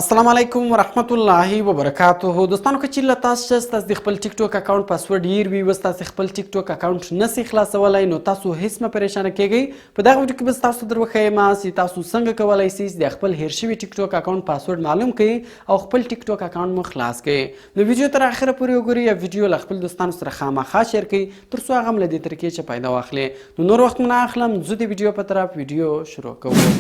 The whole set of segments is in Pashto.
السلام علیکم ورحمت الله وبرکاته. دوستانو، که چیرې له تاسو څخه ستاسو د خپل ټیک ټاک اکاونټ پاسورډ هیر وي او ستاسو خپل ټیک ټاک اکاونټ نسی خلاصولای، نو تاسو هیڅ مه پریشانه کیږئ. په دغه ویډیو کې به تاسو در وښیم چې تاسو څنګه کولای شئ چې د خپل هیر شوي ټیک ټاک اکاونټ پاسورډ معلوم کړئ او خپل ټیک ټاک اکاونټ مو خلاص کړئ. نو ویډیو تر اخره پورې وګورئ او ویډیو له خپل دوستانو سره خامخا شیر کړئ، تر څو هغه هم له دې طریقې چې پیدا واخلي. نو نور وخت مو نه اخلم، ځو د ویډیو په طرف، ویډیو شروع کوو.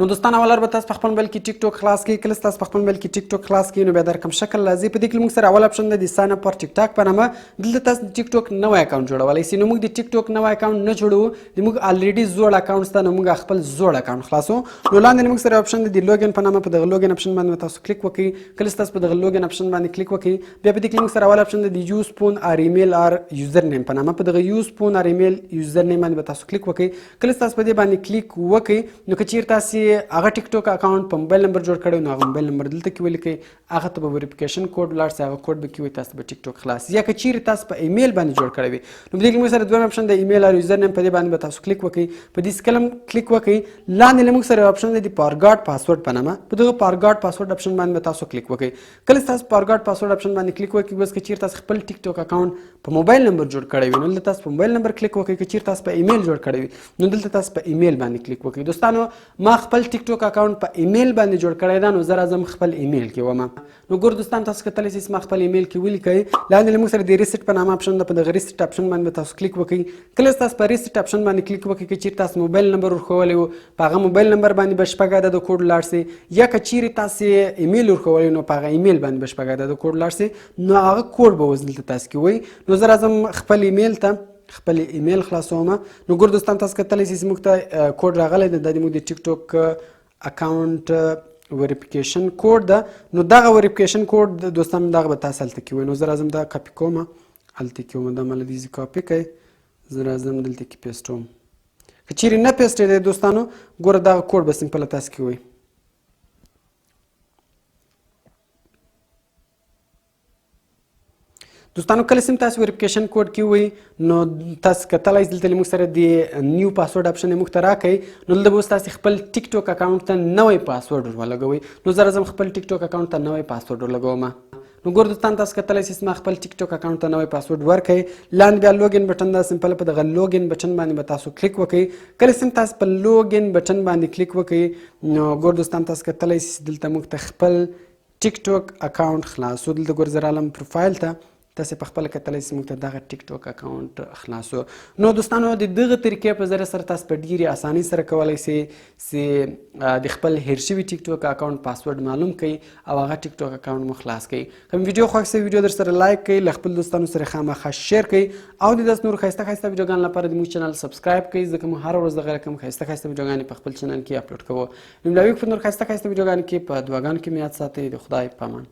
نو دوستان، اول به تاسو په خپل موبایل کې ټیک ټاک خلاص کړئ. کله تاسو په خپل موبایل کې ټیک ټاک خلاص کړئ، نو بیا در کوم شکل راځي. په دې کې موږ سره اول اپشن دی د sign up for ټیک ټاک په نامه. دلته تاسو د ټیک ټاک نوی اکاونټ جوړولای شئ. نو موږ د ټیک ټاک نوی اکاونټ نه جوړوو، د موږ الریډي زوړ اکاونټ شته، نو موږ خپل زوړ اکاونټ خلاصو. نو لاندې موږ سره اپشن دی د login په نامه. په دغه login اپشن باندې تاسو کلیک وکړئ. کله تاسو په دغه login اپشن باندې کلیک وکړئ، بیا په دې کې موږ سره اول اپشن دی د use phone or email or username په نامه. په دغه use phone or email username باندې تاسو کلیک وکړئ. کله تاسو په دې باندې کلیک وکړئ، نو که چیرې تاسو هغه ټیک ټاک اکاونټ په موبایل نمبر جوړ کړی، نو هغه موبایل نمبر دلته کې ولیکئ، هغه ته به verification code لاړ شي، هغه کوډ به کې وي، تاسو به ټیک ټاک خلاص. یا که چیرې تاسو په ایمیل باندې جوړ کړی وي، نو په دې کې موږ سره دویم اپشن د email or username، په دې باندې به تاسو کلیک وکړئ. په دې کلم کلیک وکړئ، لاندې له موږ سره اپشن دی د forgot password په نامه. په دغه forgot password اپشن باندې به تاسو کلیک وکړئ. کله تاسو forgot password اپشن باندې کلیک وکړئ، بس که چیرې تاسو خپل ټیک ټاک اکاونټ په موبایل نمبر جوړ کړی وي، نو دلته تاسو په موبایل نمبر کلیک وکړئ. که چیرې تاسو په ایمیل جوړ کړی وي، نو دلته تاسو په ایمیل باندې کلیک وکړئ. دوستانو، ما خپل ټیک ټاک اکاونټ په ایمیل باندې جوړ کړی دا، نو زه راځم خپل ایمیل کې وم. نو ګور دوستان، تاسو کتلی شئ ما خپل ایمیل کې ولیکئ. لاندې له موږ سره د reset په نامه اپشن ده. په دغه reset اپشن باندې تاسو کلیک وکړئ. کله تاسو په reset اپشن باندې کلیک وکړئ، که چیرې تاسو موبایل نمبر ورښولی و، په هغه موبایل نمبر باندې به 6 عدده کوډ لاړ شي، یا که چیرې تاسو ایمیل ورښولی، نو په هغه ایمیل باندې به 6 عدده کوډ لاړ شي، نو هغه کوډ به اوس دلته تاسو کې وایي. نو زه راځم خپل ایمیل ته، خپل ایمیل خلاصوم. نو ګور دوستان، تاسو کتلی شئ چې موږ ته کوډ راغلی دی. دا د موږ د ټیک ټاک اکاونټ verification code ده. نو دغه verification code دوستان، دغه به تاسو هلته کې وایي. نو زه راځم دا کاپي کوم، هلته کې وم، دا مله دې کاپي کړئ، زه راځم دلته کې paste وم. که چیرې نه paste دی دوستانو، ګوره دغه کوډ به simple تاسو کې وایي. دوستانو، کله چې تاسو verification code کې وي، نو تاسو کتلای دلته موږ سره د new password اپشن موږ ته راکړي. نو دلته به تاسو خپل ټیک ټاک اکاونټ ته نوی پاسورډ ورولګوئ. نو زه راځم خپل ټیک ټاک اکاونټ ته نوی پاسورډ ورلګوم. نو ګور دوستان، تاسو کتلی شئ ما خپل ټیک ټاک اکاونټ ته نوی پاسورډ ورکړئ. لاندې بیا login button ده. simple په دغه login button باندې به تاسو کلیک وکړئ. کله چې تاسو په login button باندې کلیک وکړئ، نو ګور دوستان، تاسو کتلی شئ دلته موږ ته خپل ټیک ټاک اکاونټ خلاصو. دلته ګور، زه رالم پروفایل ته، تاسو په خپل کتلی شئ موږ ته دغه ټیک ټاک اکاونټ خلاصو. نو دوستانو، د دغه طریقې په ذریعه سره تاسو په ډیرې اسانۍ سره کولی شئ چې د خپل هیر شوي ټیک ټاک اکاونټ پاسورډ معلوم کړئ او هغه ټیک ټاک اکاونټ مو خلاص کړئ. که ویډیو خوښ شي، ویډیو در سره like کړئ، له خپل دوستانو سره خامخا share کړئ او د داسې نورو ښایسته ښایسته ویډیوګانو لپاره د موږ channel subscribe کړئ، ځکه موږ هره ورځ دغه رقم ښایسته ښایسته ویډیوګانې په خپل چینل کې اپلوډ کوو. نو ملاویږو په نور ښایسته ښایسته ویډیوګانو کې. په دعاګانو کې مې یاد ساتئ. د خدای په امان.